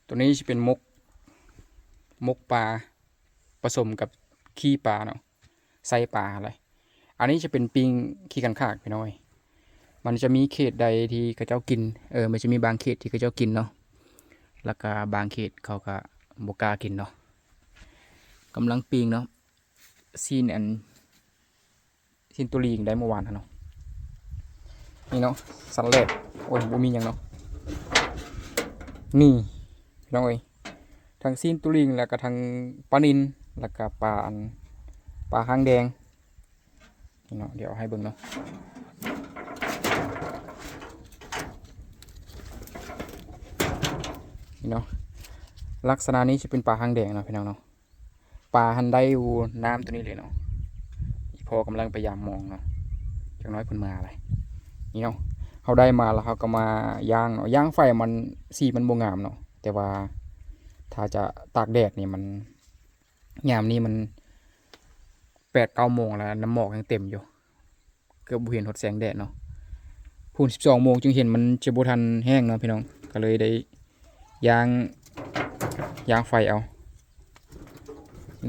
ໂຕນີ້ຊິເປັນໝົກ ໝົກປາ ປະສົມກັບຂີ້ປາເນາະ ໄສ້ປາຫັ້ນແຫຼະ. ອັນນີ້ຈະເປັນປີ້ງຂີ້ຄັນຄາກ ພີ່ນ້ອງເອີຍ. ມັນຈະມີເຂດໃດທີ່ເຂົາເຈົ້າກິນ ເອີ ມັນຈະມີບາງເຂດທີ່ເຂົາເຈົ້າກິນເນາະ ແລ້ວກະບາງເຂດເຂົາກະບໍ່ກ້າກິນເນາະ. ກຳລັງປີ້ງເນາະ ຊີ້ນອັນ ຊີ້ນໂຕລີງໄດ້ມື້ວານຫັ້ນເນາະ. ນີ້ເນາະ ຊັ້ນແລກ ໂອ້ຍ ບໍ່ມີຫຍັງເນາະ. ນີ້ ພີ່ນ້ອງເອີຍ ທັງຊີ້ນໂຕລີງ ແລ້ວກະທັງປານິນ ແລ້ວກະປາອັນ ປາຫາງແດງ. ນີ້ເນາະ ດຽວໃຫ້ເບິ່ງເນາະ ນີ້ເນາະ ລັກສະນະນີ້ຊິເປັນປາຫາງແດງເນາະ ພີ່ນ້ອງເນາະ. ປາຫັ້ນໄດ້ຢູ່ນ້ຳໂຕນີ້ເລີຍເນາະ. ອີ່ພໍ່ກຳລັງໄປຢາມມອງເນາະ ຈັກໜ້ອຍເພິ່ນມາແຫຼະ. ນີ້ເນາະ ເຮົາໄດ້ມາແລ້ວເຮົາກໍມາຍ່າງເນາະ ຍ່າງໄຟມັນ ສີມັນບໍ່ງາມເນາະ ແຕ່ວ່າຖ້າຈະຕາກແດດນີ້ມັນ ຍາມນີ້ມັນແປດເກົ້າໂມງແລ້ວ ນ້ຳໝອກຍັງເຕັມຢູ່. ເກືອບບໍ່ເຫັນຮອດແສງແດດເນາະ. ພຸ້ນສິບສອງໂມງຈຶ່ງເຫັນ ມັນຈະບໍ່ທັນແຫ້ງເນາະ ພີ່ນ້ອງ ກໍເລີຍໄດ້ຍ່າງ ຍ່າງໄຟເອົາ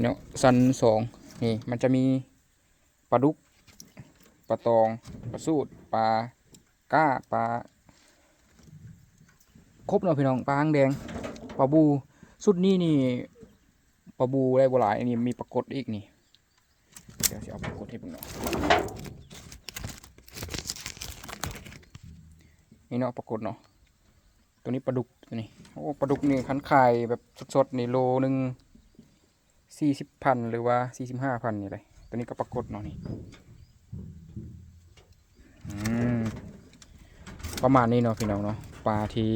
ເນາະ. ຊັ້ນສອງນີ້ ມັນຈະມີປາດຸກ ປາຕອງ ປາສູດ ປາກ້າ ປາຄົບເນາະ ພີ່ນ້ອງ ປາຫາງແດງ ປາບູ. ຊຸດນີ້ນີ້ ປາບູໄດ້ບໍ່ຫຼາຍ ອັນນີ້ມີປາກົດອີກນີ້. ດຽວຊິເອົາປາກົດໃຫ້ເບິ່ງເນາະ. ນີ້ເນາະ ປາກົດເນາະ. ໂຕນີ້ປາດຸກ ໂຕນີ້ ໂອ້ ປາດຸກນີ້ຄັນຂາຍແບບສົດໆນີ້ ໂລໜຶ່ງສີ່ສິບພັນ ຫຼືວ່າສີ່ສິບຫ້າພັນນີ້ແຫຼະ. ໂຕນີ້ກໍປາກົດເນາະນີ້. ອືມ ປະມານນີ້ເນາະ ພີ່ນ້ອງເນາະ ປາທີ່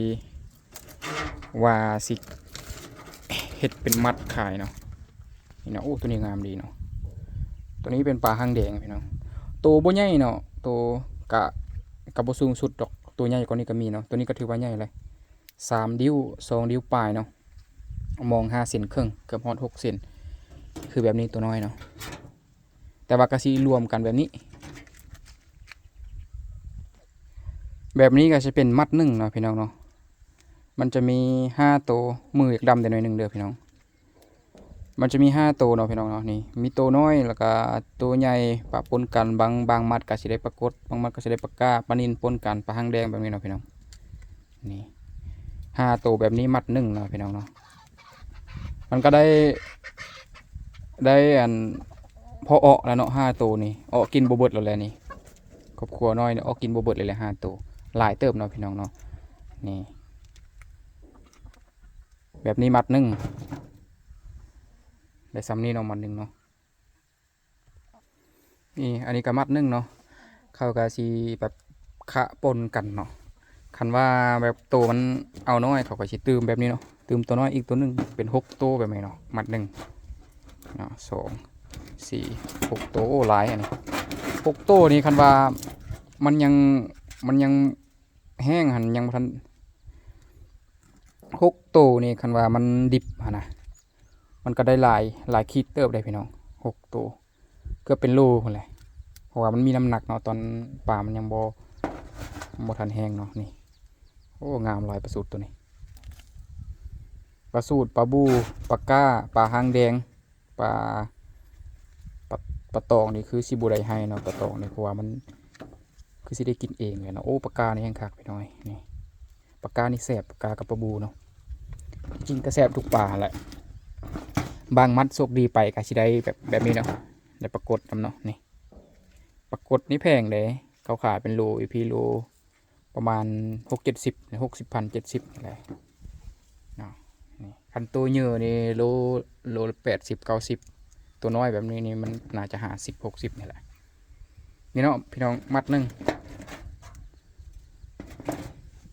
ວ່າຊິເຮັດເປັນມັດຂາຍເນາະ. ນີ້ເນາະ ໂອ້ ໂຕນີ້ງາມດີເນາະ. ໂຕນີ້ເປັນປາຫາງແດງ ພີ່ນ້ອງ ໂຕບໍ່ໃຫຍ່ເນາະ ໂຕກະ ກະບໍ່ສູງສຸດດອກ ໂຕໃຫຍ່ກວ່ານີ້ກໍມີເນາະ. ໂຕນີ້ກໍຖືວ່າໃຫຍ່ແຫຼະ ສາມນິ້ວ ສອງນິ້ວປາຍເນາະ ມອງຫ້າເຊັນເຄິ່ງ ເກືອບຮອດຫົກເຊັນ ຄືແບບນີ້ ໂຕນ້ອຍເນາະ. ແຕ່ວ່າກະຊິລວມກັນແບບນີ້ ແບບນີ້ກະຊິເປັນມັດໜຶ່ງເນາະ ພີ່ນ້ອງເນາະ. ມັນຈະມີຫ້າໂຕ ມືຢາກດຳແດ່ໜ້ອຍໜຶ່ງເດີ ພີ່ນ້ອງ. ມັນຈະມີຫ້າໂຕເນາະ ພີ່ນ້ອງເນາະ. ນີ້ມີໂຕນ້ອຍ ແລ້ວກະໂຕໃຫຍ່ປະປົນກັນ ບາງ ບາງມັດກະຊິໄດ້ປາກົດ ບາງມັດກະຊິໄດ້ປາກ້າ ປານິນປົນກັນ ປາຫາງແດງແບບນີ້ເນາະ ພີ່ນ້ອງ. ນີ້ ຫ້າໂຕແບບນີ້ມັດໜຶ່ງເນາະ ພີ່ນ້ອງເນາະ. ມັນກໍໄດ້ ໄດ້ອັນ ພໍເອາະແລ້ວເນາະ ຫ້າໂຕນີ້ ເອາະກິນບໍ່ເບິດແລ້ວແຫຼະນີ້. ຄອບຄົວນ້ອຍນີ້ເອາະກິນບໍ່ເບິດເລີຍແຫຼະ ຫ້າໂຕ ຫຼາຍເຕີບເນາະ ພີ່ນ້ອງເນາະ. ນີ້ ແບບນີ້ມັດໜຶ່ງ ໄດ້ຊ່ຳນີ້ເນາະ ມັດໜຶ່ງເນາະ. ນີ້ ອັນນີ້ກໍມັດໜຶ່ງເນາະ ເຂົາກໍຊິແບບຄະປົນກັນເນາະ. ຄັນວ່າແບບໂຕມັນເອົານ້ອຍ ເຂົາກໍຊິຕື່ມແບບນີ້ເນາະ ຕື່ມໂຕນ້ອຍອີກໂຕໜຶ່ງ ເປັນຫົກໂຕແບບນີ້ເນາະ ມັດໜຶ່ງເນາະ. ສອງ ສີ່ ຫົກໂຕ ໂອ້ ຫຼາຍອັນນີ້ ຫົກໂຕນີ້. ຄັນວ່າມັນຍັງ ມັນຍັງແຫ້ງຫັ້ນ ຍັງບໍ່ທັນ ຫົກໂຕນີ້ ຄັນວ່າມັນດິບຫັ້ນນະ ມັນກໍໄດ້ຫຼາຍ ຫຼາຍຂີດເຕີບເດ້ ພີ່ນ້ອງ. ຫົກໂຕ ເກືອບເປັນໂລພຸ້ນແຫຼະ ເພາະວ່າມັນມີນ້ຳໜັກເນາະ ຕອນປາມັນຍັງບໍ່ ບໍ່ທັນແຫ້ງເນາະ. ນີ້ ໂອ້ ງາມຫຼາຍປາສູດໂຕນີ້ ປາສູດ ປາບູ ປາກ້າ ປາຫາງແດງ ປາ ປາ ປາຕອງນີ້ຄືຊິບໍ່ໄດ້ໃຫ້ເນາະ ປາຕອງນີ້ ເພາະວ່າມັນຄືຊິໄດ້ກິນເອງແຫຼະເນາະ. ໂອ້ ປາກ້ານີ້ແຮງຄັກ ພີ່ນ້ອງເອີຍ. ນີ້ ປາກ້ານີ້ແຊບ ປາກ້າກັບປາບູເນາະ. ທີ່ຈິງກໍແຊບທຸກປາຫັ້ນແຫຼະ. ບາງມັດໂຊກດີໄປກໍຊິໄດ້ແບບ ແບບນີ້ເນາະ ໄດ້ປາກົດນຳເນາະ. ນີ້ ປາກົດນີ້ແພງເດ້ ເຂົາຂາຍເປັນໂລຢູ່ພີ້ ໂລປະມານຫົກເຈັດສິບ ຫົກສິບພັນ ເຈັດສິບນີ້ແຫຼະເນາະ. ນີ້ ຄັນໂຕໃຫຍ່ນີ້ໂລ ໂລລະແປດສິບ ເກົ້າສິບ ໂຕນ້ອຍແບບນີ້ນີ້ມັນໜ້າຈະຫ້າສິບ ຫົກສິບນີ້ແຫຼະ. ນີ້ເນາະ ພີ່ນ້ອງ ມັດໜຶ່ງ